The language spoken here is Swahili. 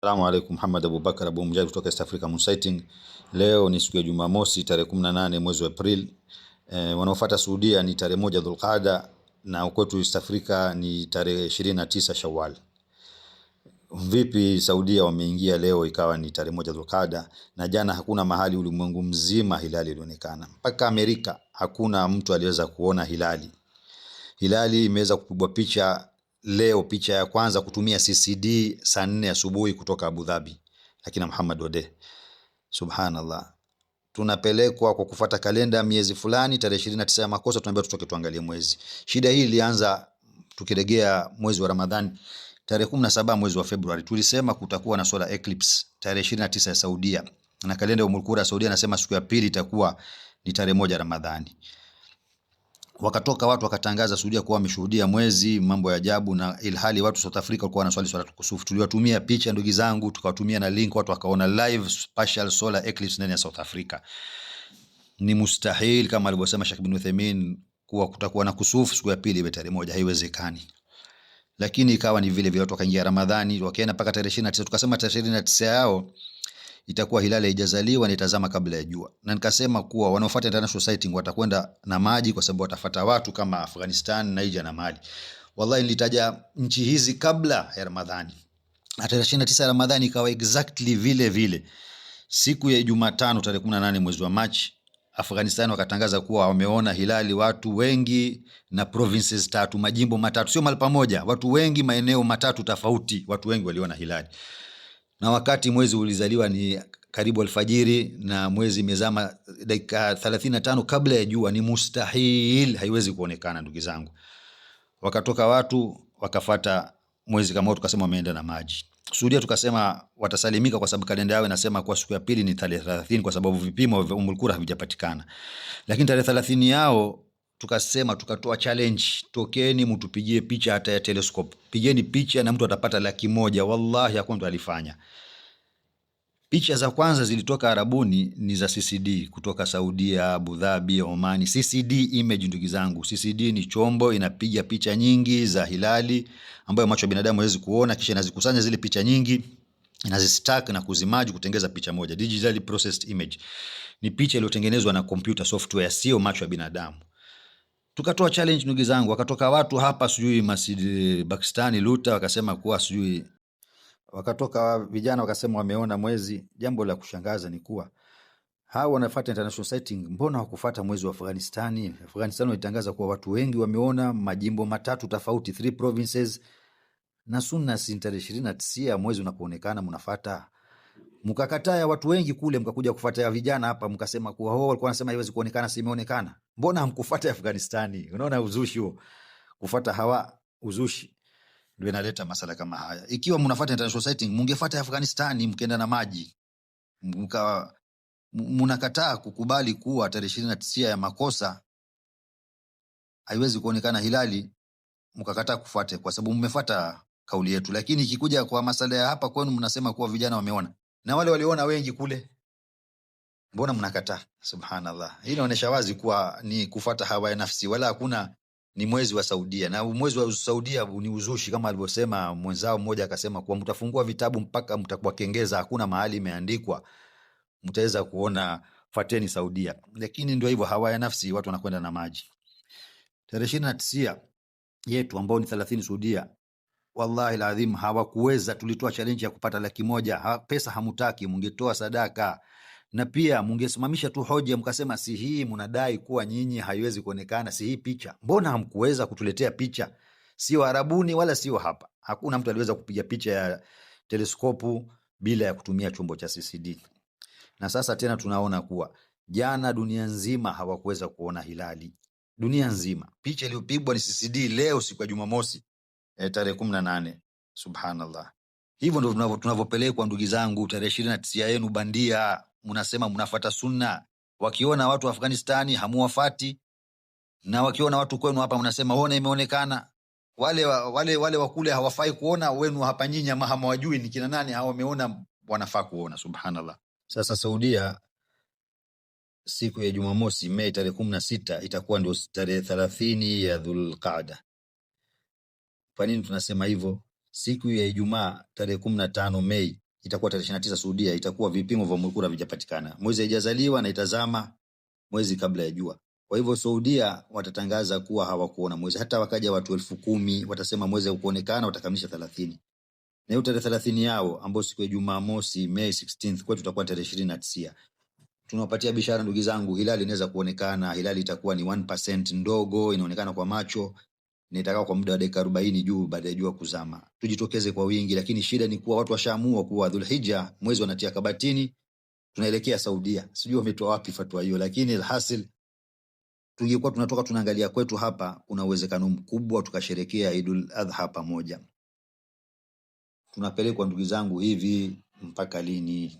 Assalamu alaikum, Muhammad Abubakar Abu Mujahid kutoka East Africa Moon Sighting. Leo ni siku ya Jumamosi tarehe 18 mwezi wa April. Wanaofuata Saudia ni tarehe 1 Dhulqaada na kwetu East Africa ni tarehe 29 Shawwal. Vipi Saudia wameingia leo ikawa ni tarehe 1 Dhulqaada, na jana hakuna mahali ulimwengu mzima hilali ilionekana. Mpaka Amerika hakuna mtu aliweza kuona hilali. Hilali imeweza kupigwa picha leo, picha ya kwanza kutumia CCD saa 4 asubuhi kutoka Abu Dhabi, lakini Muhammad Ode, subhanallah, tunapelekwa kwa kufata kalenda miezi fulani, tarehe 29 ya makosa tunaambiwa tutoke tuangalie mwezi. Shida hii ilianza tukiregea mwezi wa Ramadhani tarehe 17 mwezi wa Februari, tulisema kutakuwa na solar eclipse tarehe 29 ya Saudia, na kalenda ya Umul Qura ya Saudia nasema siku ya pili itakuwa ni tarehe 1 Ramadhani. Wakatoka watu wakatangaza Saudia kuwa wameshuhudia mwezi, mambo ya ajabu, na ilhali watu South Africa walikuwa wanaswali swala kusufu. Tuliwatumia picha ndugu zangu, tukawatumia na link, watu wakaona live partial solar eclipse ndani ya South Africa. Ni mustahil kama alivyosema Sheikh bin Uthaymeen kuwa kutakuwa na kusufu siku ya pili iwe tarehe 1, haiwezekani. Lakini ikawa ni vile vile, watu wakaingia Ramadhani, wakaenda mpaka tarehe 29. Tukasema tarehe 29 yao itakuwa hilali haijazaliwa na itazama kabla ya jua, na nikasema kuwa wanaofuata international sighting watakwenda na maji, kwa sababu watafuata watu kama Afghanistan, Niger na Mali. Wallahi nilitaja nchi hizi kabla ya Ramadhani, na tarehe 29 ya Ramadhani ikawa exactly vile vile. Siku ya Jumatano tarehe 18 mwezi wa Machi, Afghanistan wakatangaza kuwa wameona hilali watu wengi na provinces tatu, majimbo matatu, sio mahali pamoja, watu wengi maeneo matatu tofauti, watu wengi waliona hilali. Na wakati mwezi ulizaliwa ni karibu alfajiri na mwezi imezama dakika 35 kabla ya jua, ni mustahil, haiwezi kuonekana ndugu zangu. Wakatoka watu wakafata mwezi kama, tukasema wameenda na maji. Saudia tukasema watasalimika kwa sababu kalenda yao inasema kuwa siku ya pili ni tarehe 30, kwa sababu vipimo vya Umul Qura havijapatikana. Lakini tarehe 30 yao tukasema, tukatoa challenge, tokeni mtupigie picha hata ya telescope, pigeni picha na mtu atapata 100,000. Wallahi hakuna mtu alifanya. Picha za kwanza zilitoka Arabuni ni za CCD kutoka Saudia, Abu Dhabi, Omani. CCD image, ndugu zangu, CCD ni chombo inapiga picha nyingi za hilali ambayo macho ya binadamu hawezi kuona, kisha inazikusanya zile picha nyingi, inazistack na kuzimaji kutengeza picha moja. Digitally processed image ni picha iliyotengenezwa na computer software, sio macho ya binadamu. Tukatoa challenge ndugu zangu, wakatoka watu hapa sijui Masjid Pakistani Luta, wakasema kuwa sijui, wakatoka vijana wakasema wameona mwezi. Jambo la kushangaza ni kuwa hao wanafuata international sighting, mbona hawakufuata mwezi wa Afghanistani? Afghanistan walitangaza kuwa watu wengi wameona majimbo matatu tofauti, 3 provinces, na sunna si tarehe 29 mwezi unapoonekana mnafuata. Mkakataa ya watu wengi kule, mkakuja kufuata ya vijana hapa, mkasema kuwa wao walikuwa wanasema haiwezi kuonekana, si imeonekana. Mbona hamkufuata Afghanistani? Unaona uzushi huo, kufuata hawa uzushi ndio inaleta masala kama haya. Ikiwa mnafuata international sighting, mungefuata Afghanistani, mkaenda na maji, mnakataa kukubali kuwa tarehe 29 ya makosa haiwezi kuonekana hilali, mkakataa kufuata kwa sababu mmefuata kauli yetu. Lakini ikikuja kwa masala ya hapa kwenu, mnasema kuwa vijana wameona, na wale waliona wengi kule, mbona mnakataa? Subhanallah, hii inaonyesha wazi kuwa ni kufuata hawa ya nafsi, wala hakuna ni mwezi wa Saudia. Na mwezi wa Saudia ni uzushi, kama alivyosema mwenzao mmoja, akasema kuwa mtafungua vitabu mpaka mtakuwa kengeza, hakuna mahali imeandikwa mtaweza kuona fateni Saudia. Lakini ndio hivyo, hawa ya nafsi, watu wanakwenda na maji. Tarehe 29 yetu ambao ni 30 Saudia, wallahi alazim hawakuweza. Tulitoa challenge ya kupata 100,000, pesa hamutaki, mungetoa sadaka na pia mungesimamisha tu hoja mkasema, si hii mnadai kuwa nyinyi haiwezi kuonekana, si hii picha, mbona hamkuweza kutuletea picha? Sio Arabuni wala sio hapa, hakuna mtu aliweza kupiga picha ya teleskopu bila ya kutumia chombo cha CCD. Na sasa tena tunaona kuwa jana dunia nzima hawakuweza kuona hilali, dunia nzima. Picha iliyopigwa ni CCD leo siku ya Jumamosi tarehe 18. Subhanallah, hivyo ndio tunavyopelekwa ndugu zangu. Tarehe 29 yenu bandia, mnasema mnafuata sunna. Wakiona watu wa Afghanistani hamuwafati, na wakiona watu kwenu hapa mnasema ona imeonekana. Wale wale wale wakule hawafai kuona, wenu hapa nyinyi ama hamwajui ni kina nani hawa wameona, wanafaa kuona. Subhanallah. Sasa Saudia siku ya Jumamosi Mei tarehe 16 itakuwa ndio tarehe 30 ya Dhulqaada. Kwa nini tunasema hivyo? Siku ya Ijumaa tarehe 15 Mei itakuwa tarehe 29 Saudia, itakuwa vipimo vya Ummul Qura havijapatikana. Mwezi haijazaliwa na itazama mwezi kabla ya jua. Kwa hivyo Saudia watatangaza kuwa hawakuona mwezi. Hata wakaja watu 10,000 watasema mwezi haukuonekana, watakamilisha 30. Na hiyo tarehe 30 yao ambayo siku ya Jumamosi May 16th kwetu itakuwa tarehe 29. Tunawapatia bishara ndugu zangu, hilali inaweza kuonekana. Hilali itakuwa ni 1% ndogo, inaonekana kwa macho na itakaa kwa muda wa dakika 40 juu baada ya jua kuzama. Tujitokeze kwa wingi, lakini shida ni kuwa watu washaamua kuwa Dhulhijja mwezi wanatia kabatini, tunaelekea Saudia. Sijui wametoa wapi fatwa hiyo, lakini alhasil tungekuwa tunatoka tunaangalia kwetu hapa, kuna uwezekano mkubwa tukasherekea Idul Adha pamoja. Tunapelekwa ndugu zangu hivi mpaka lini?